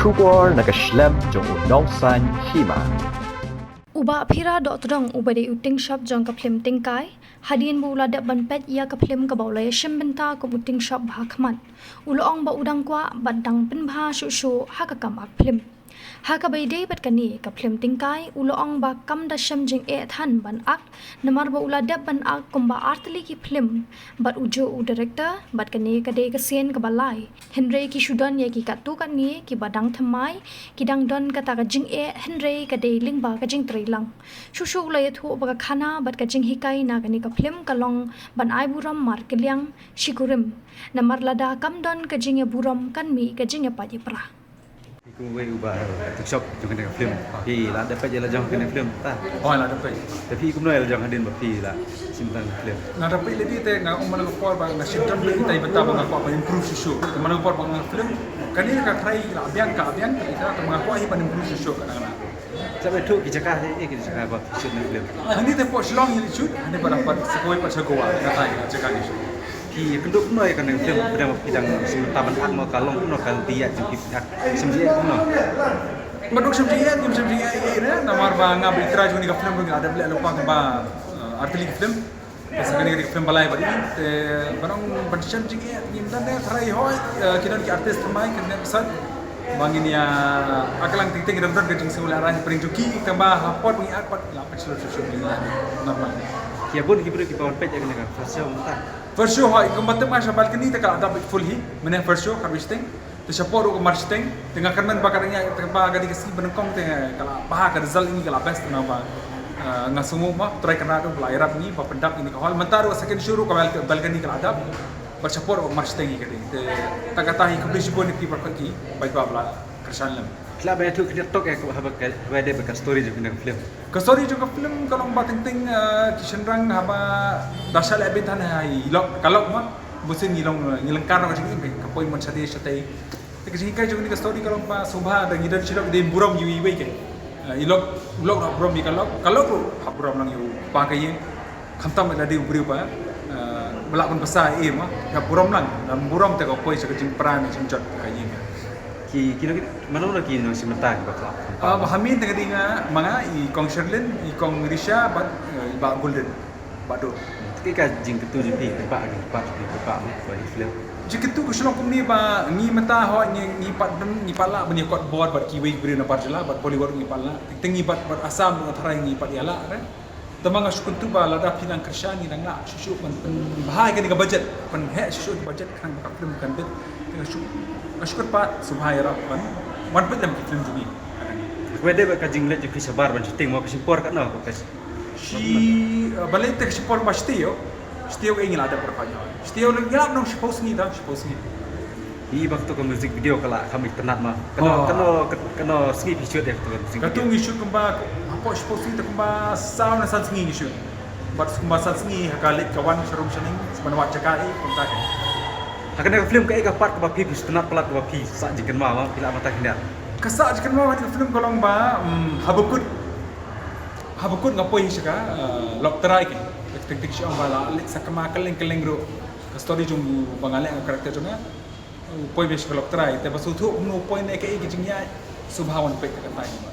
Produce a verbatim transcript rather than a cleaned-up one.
Khubor na ka shlem jong u Nongsaiñ Hima. U Bah Phira Dohtdong uba dei u tyngshop jong ka phlim Tyngkai, hadien ba u la dep ban peit ïa ka phlim kaba u la ïashim bynta kum u tyngshop bha khmat, u la ong ba u dang kwah bad dang pynbha shuh shuh ha ka kam ak phlim. Ha kaba ïadei bad kane ka phlim Tyngkai, u la ong ba kam da shem jingeh than ban ak, namar ba u la dep ban ak kumba artylli ki phlim bad u juh u director, bad kane ka dei ka sien kaba lai. Hynrei ki shu don ïa ki katto katne kiba dang thymmai, ki dang don kata ka jingeh, hynrei ka dei lyngba ka jingtrei lang. Shuh shuh u la ïathuh ba ka khana bad ka jinghikai na kane ka phlim ka long ban ai burom markylliang shikurim. Namar lada kam don ka jingïaburom kan mih ka jingïapait ïapra. Phi kum uwei uba tyngshop jong kane ka phlim. Phi la dep peit ïa la jong kane ka phlim ta? Hooid, la dep peit. Te phi kumno ïa la jong hadien ba phi la shim tang ka phlim? Nga dep peit lei te nga ong man ka por ba nga shim tang peit te bynta ba nga kwah ban improve shuh shuh. Te man ka por ba nga phlim kane ka trai la biang ka biang te ita te nga kwah hi ban improve shuh shuh ka dang na. Sa ba thuh ki jaka hi, eh, ki jaka ba shoot na phlim. Hangne te po Shillong hi shoot, hangne ba dang pat sa kawei pat sha Goa, kata hi jaka hi shoot. Phi kynduh kumno ïa kane ka phlim, phi dang, phi dang shim bynta ban ak mo, ka long kumno ka lynti ïa jong phi, phi ak shim jingeh kumno? Ba duk shim jingeh, ngim shim jingeh ei ei re, namar ba nga ba i trai jong kane ka phlim ruh nga la dep leh lypa kumba, eh, artylli ki phlim. Te sa kane ka dei ka phlim ba lai bad i, te ban ong ban shim jingeh, ngim don ne trai hooid, eh, ki don ki artist thymmai, ki don ne pynshai. Ba ngin ïa, ah, ka lang teng teng ki don don ka jingsngew lehrain pyrshah jong ki, tangba ha por ba ngi ak pat la pynshai shuh shuh, normal. Ki bun ki briew kiba wan peit ïa kane ka first show mynta. First show hooid, kumba tip nga sha balcony te ka la dap full hi, mynne first show khatwei shiteng. Te shapoh ruh ka mar shiteng, te nga kyrmen ba ka dang ïa, te ba ka dei ka sngi ba nyngkong te ka la bha ka result ïa ngi ka la best, te nga ba, eh, nga sngew mo, Trai Kynrad ruh ba la ïarap ïa ngi ba pyndap ïa kane ka hall. Mynta ruh second show ruh ka bal-, balcony ka la dap. Bad shapoh ruh ka mar shiteng hi ka dei. Te tang kata hi khublei shibun ïa phi baroh ki paidbah ba la kyrshan lem. Phi lah ban ïathuh khyndiat tok ïa ka, haba ka, haba dei ba ka story jong kane ka film. Ka story jong ka film ka long ba teng teng, eh, ki shynrang haba da shah leh beiñ than ha i lok, ka lok ma. Bun sien ngi long, ngi lyngkar noh ka jingim, ka poi mon shatei shatei. Te ka jinghikai jong kane ka story ka long ba sngewbha da ngi don shi lok, dei burom ïa iwei iwei ke. Eh, i lok, u lok ruh burom ïa ka lok, ka lok ruh hap burom lang ïa u kpa ka ïing. Khamtam lada dei u briew ba, eh, ba lah ban basa ei ei ma, hap burom lang, da burom te ka poi sha ka jingpra ne jingjot ka ïing. Ki, kino kino, mano mano ki nongshim bynta kiba khlad? Ah, ba ha main te ka dei nga, ma nga, i Kong Sherlyn, i Kong Risha bad, eh, i Bah Golden. Bad u. Te kaei ka jingkyntu jong phi, paidbah, ki paidbah, ki paidbah, ba ki film. Jingkyntu ka shu long kumne ba ngi mynta hooid ngi, ngi pat don, ngi pat lah ban ïa kot bor bad kiwei ki briew na bar jylla bad Bollywood ngi pat lah. Te ngi bad, bad Assam bad tharai ngi pat ïa lah re. Te ma nga shu kyntu ba lada phi nang kyrshan ngi dang lah shuh shuh ban pynbha ïa kane ka budget, pynheh shuh shuh ka budget khnang ba ka film kan bit. Te nga shu, nga shu kyrpad sngewbha ïarap ban wan peit lem ki film jong ngi. Kawei de ba ka jingleit jong phi shabar ban shooting mo, ka shim por katno ka Shi, eh, balei te ka shipor ba shatei ïew. Shatei ïew ngi la dep kyrpad ïa. Shatei ïew ngi la nong shiphew sngi da, shiphew sngi. Ïa ba kato ka music video ka la kham itynnad ma. Kano, oh, kano, kano sngi phi shoot ïa kato ka music video? Kato ngi shoot kumba, hapoh shiphew sngi te kumba saw ne san sngi ngi shoot. Bad kumba san sngi ha ka leit ka wan sharum shaneng, ban wad jaka ei, kumta ka. Ha kane ka film kaei ka part kaba phi, phi sngewtynnad palat kaba phi sah jingkynmaw ma, phi lah ban tang khyndiat. Ka sah jingkynmaw ha kane ka film ka long ba, mm, haba kut. Haba kut nga poi sha ka, eh, Lok Trai ke. Tik tik tik shu ong ba la leit sakma kylleng kylleng ruh. Ka story jong u ba nga leh, ka character jong nga. U poi beit sha ka Lok Trai. Te ba sngewthuh kumno u poi ne kaei ka jingïaid. Sngewbha wan peit ka kynta hi ba.